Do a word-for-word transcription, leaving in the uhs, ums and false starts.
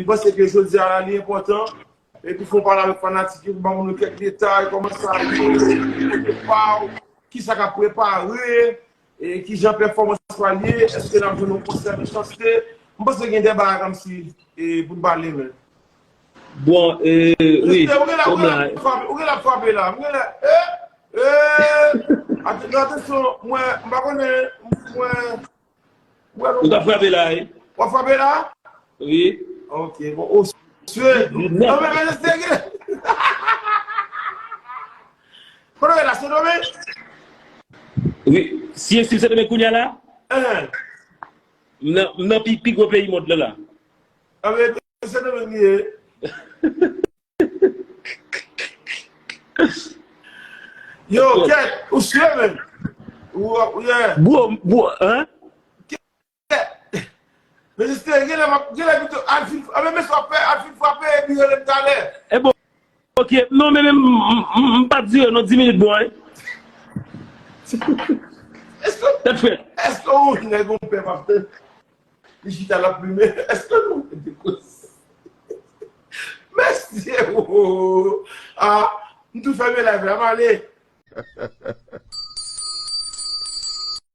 m panse ke jodi a la, li enpòtan. Epi fè yon pale avèk fanatik yo, ban nou kèk detay, kòman sa ye, kote pa w, ki sa k ap prepare, e kijan pèfòmans pral ye, èske n ap jwenn yon konsè de chanste? M panse gen de bagay kòmsi e, pou n pale, men. Bon, e, wi, Ou gen la, ou kòm gen la, la frape, ou gen la frape la. Ou gen la, e, e, at- non, atansyon, mwen, m pa konnen, mwen, mwen, ou ka frape la, wi. W ap frape la? Wi. Ok, bon, o, swe. Non, men, men, se gen. Kote w ye la, Sendomeng? Wi. Si, si Sendomeng kounye a la, Hein. m nan, m nan pi, pi gwo peyi mond lan la. A, men, Sendomeng li ye. Yo, kèt, ou swe, men. Ou, ou, yeah. Gwo, gwo, hein? Men jiste, genlè m ap, genlè pito al fin, a, men mesye w ap fè, al fin frape, epi rele m talè. E bon, ok, non, men, men, m, m, m pa t dire non, dis minit bon, hein? Èske, Tèt frèt. Èske ou nèg yon pè m ap tann? Li chita l ap limen. Èske nou mete koz? Mesye, o, a, m tou fèmen live la, m ale.